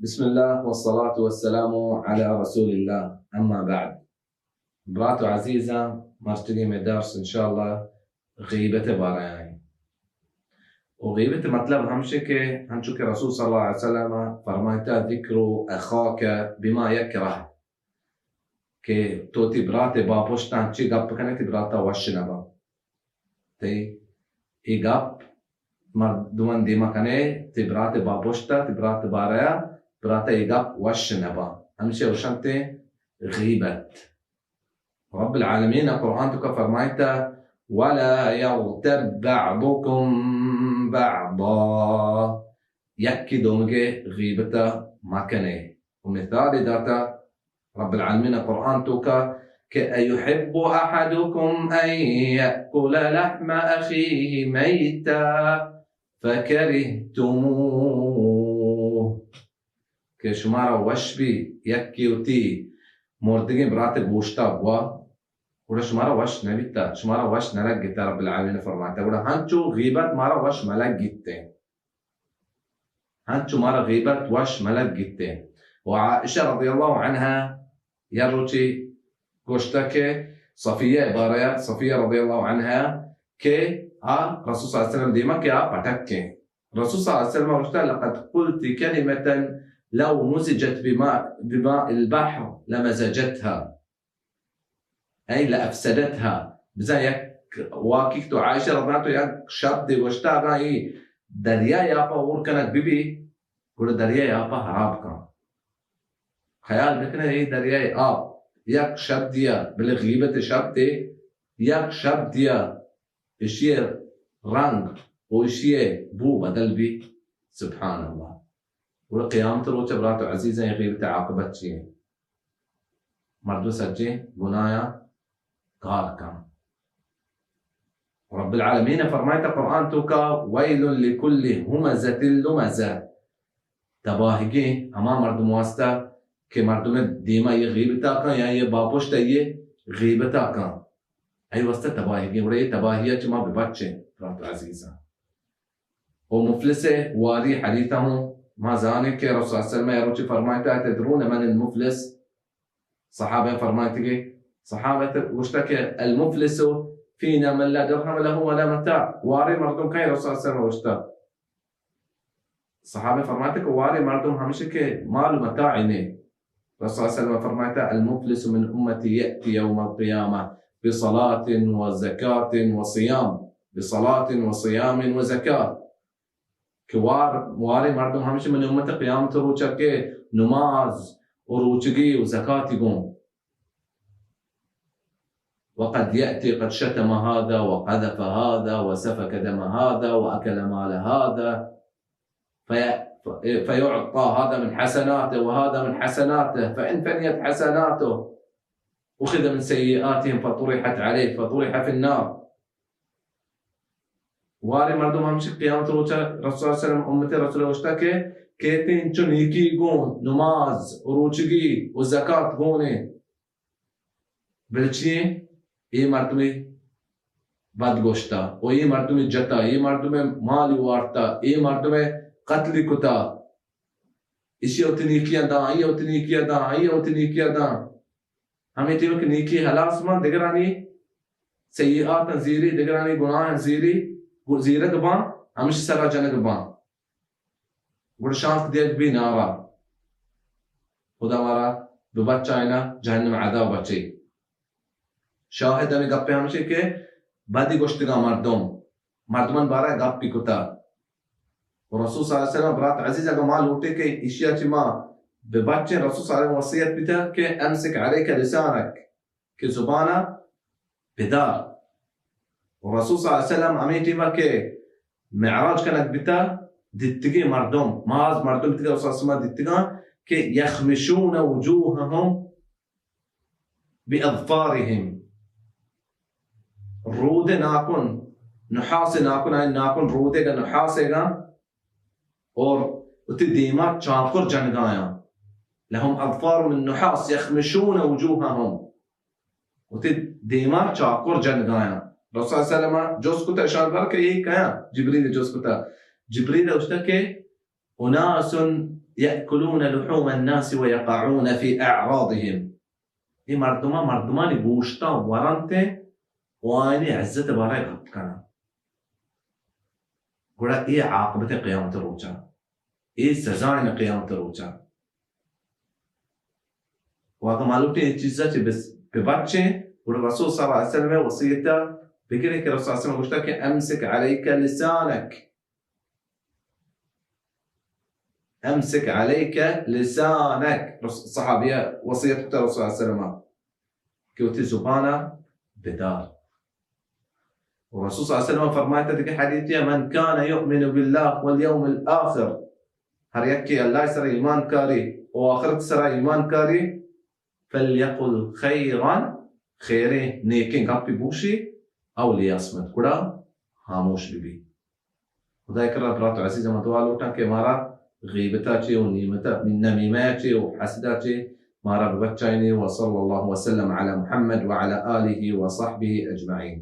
بسم الله والصلاة والسلام على رسول الله، أما بعد. برات و عزیزاں، مرچگیں مئے درس انشاءاللہ غیبت ءِ بارہ ءَ ایں۔ و غیبت ءِ مطلب ہمشی کہ ہنچو کہ رسول صلی اللہ علیہ وسلم فرمائتا، ذکر اخاک بما یکرہ، کہ تو تئی برات ءِ باپشت ءَ انچیں گپ کنے، تئی برات ءَ وش نہ باں۔ تئی اے گپ مردماں دیما کنے، تئی برات ءِ باپشت ءَ، تئی برات ءِ بارہ ءَ، برات ءَ اے گپ وش نہ باں۔ ہمشی ءَ گوشنت غیبت۔ رب العالمین ءَ قرآن توکا فرمائتا، ولا یغتب بعضکم بعضا، یکے دومگے غیبت ءَ مکنے۔ و مثالے داتا رب العالمین ءَ قرآن توکا کہ ایحب احدکم ان یأکل لحم اخیه میتا فکرهتموه، کہ شمارا وش بی یکے وتی مردگیں برات ءِ گوشتا بوا، گڑا شمارا وش نہ بیتا، شمارا وش نہ لگتا، رب العالمین فرماتا۔ گڑا ہنچو غیبت مارا وش مہ لگیت، ہنچو مارا غیبت وش مہ لگیت۔ و عائشہ رضی اللہ عنہا یا روچے گوشتا کہ صفیہ ءِ بارہ ءَ، صفیہ رضی اللہ عنہا کہ آ رسول صلی اللہ علیہ وسلم دیما کہ آ پٹکیں۔ رسول صلی اللہ علیہ وسلم گوشتا، لقد قلت کلمة لو مزجت بماء، بماء البحر لمزجتها، أي لأفسدتها۔ بزاں یک واکے کہ تو عائشہ رضی اللہ عنہا تو یک شبدے گوشتا، اگاں اے دریائے آپا ہور کنگ بہ بی، گڑا دریائے آپا ہراب کن۔ خیال بکنے، اے دریائے آپ یک شبدے ءَ، بلے غیبت ءِ شبدے، یک شبدے ءَ اشی ءِ رنگ و اشی ءِ بو بدل بی۔ سبحان اللہ۔ گڑا قیامت ءِ روچ ءَ برات و عزیزاں، اے غیبت ءِ عاقبت چی ایں؟ مردم سجیں گناہاں گار کن۔ رب العالمین ءَ فرمائتا قرآن توکا، ویل لکل ہمزۃ لمزہ، تباہگیں ہما مردم واسطہ کہ مردم دیما اے غیبتا کن یا اے باپشت اے غیبتا کن، اے واسطہ تباہگیں۔ گڑا اے تباہیا چہ ما ببچیں، برات و عزیزاں۔ و مفلس ءِ واری حدیث ہوں ما زانیں کہ رسول صلی اللہ علیہ وسلم ءَ روچے فرمائتا، تدرون من المفلس؟ صحابہ فرمائتگے، صحابہ گوشتا کہ المفلس فینا من لا درهم له ولا متاع، واریں مردم کئے؟ رسول صلی اللہ علیہ وسلم گوشتا، صحابہ فرمائتا کہ واریں مردم ہمشی کہ مال و متاع نے۔ رسول صلی اللہ علیہ وسلم فرمائتا، المفلس من امتی یأتی یوم القیامة بصلاة وزکاة وصیام، بصلاة وصیام وزکاة، کہ وار، واریں مردم ہمشی من امت قیامت روچا کہ نماز و روچگی و زکاتی گوں۔ وقد يأتي قد شتم هذا وقذف هذا وسفك دم هذا وأكل مال هذا، في-، فيعطى هذا من حسناته وهذا من حسناته، فإن فنيت حسناته أخذ من سيئاتهم فطرحت عليه فطرح في النار. واریں مردم ہمشی قیامت روچا رسول صلی اللہ علیہ وسلم امت رسول گوشتا کہ کیتیں چو نیکی گون، نماز و روچگی و زکات گونے، بلے چی ایں؟ اے مردمے بد گوشتا و اے مردمے جتا، اے مردمے مالی وارتا، اے مردمے قتلی کتا، ایشی وتی نیکیاں داں، آئی وتی نیکیاں داں، آئی وتی نیکیاں داں۔ ہمے ٹیم کہ نیکی ہلاس باں، دگرانی سیئاتاں زیری، دگرانی گناہاں زیری، گو-، زیرگ باں، ہمشی سرا جنگ باں۔ گڑا شانک دیگ بی نارا۔ خدا مارا ببچائینا جہنم عذاب چی۔ شاہد ہمے گپے ہمشی کہ بدی گوشتگاں مردم، مردمان بارہ گپی کتا۔ و رسول صلی اللہ علیہ وسلم، برات عزیز، اگاں ما لوٹے کہ ایشیا چی ما ببچیں، رسول صلی اللہ علیہ وسلم وصیت بیتا کہ امسک علیک لسانک، کہ زبانا بدار۔ و رسول صلی اللہ علیہ وسلم ہمے ٹیما کہ معراج کنگ بیتا، دیتگیں مردم، ماز مردم دیتگاں، رسول صلی اللہ علیہ وسلم دیتگاں کہ یخمشون وجوہہم بأظفارهم، رود ناکن، نحاس ناکن، آئی ناکن رودے گا، نحاسے گا، اور وتی دیما چاکر جنگایاں۔ لهم أظفار من نحاس يخمشون وجوههم، وتی دیما چاکر جنگایاں۔ رسول صلی اللہ علیہ وسلم جست کتا، اشان بر کہ اے کیا؟ جبریل جست کتا۔ جبریل گوشتا کہ أناس یأکلون لحوم الناس و یقعون فی اعراضهم. اے مردماں مردمانی گوشتاں ورنت و آیانی عزت بارہ گپ کناں. گڑا اے عاقبت قیامت روچا، اے سزا ایں قیامت روچا. و اگاں ما لوٹیں اے چیزا چہ بس بہ بچیں، گڑا رسول صلی اللہ علیہ وسلم وصیتا بگریں کہ رسول صلی اللہ علیہ وسلم گوشتا کہ امسک علیک لسانک، امسک علیک لسانک. رس-، صحابیہ وصیت کتا رسول صلی اللہ علیہ وسلم کہ وتی زبانا بدار. و رسول صلی اللہ علیہ وسلم فرمائتا دیگہ حدیثے، من کان یؤمن باللہ والیوم الآخر، ہر یکے اللہ سرا ایمان کاری و آخرت سرا ایمان کاری، فلیقل خیرا، خیریں نیکیں گپے بگوشی، او لیصمت، گڑا ہاموش ببی. خدائے کرا برات عزیز، من دعا لوٹاں کہ مارا غیبتا چے و نیمتا، نمیمہ چے و حسدا چے مارا ببچائینی. و صلی اللہ وسلم علی محمد وعلی آلہ وصحبہ اجمعین.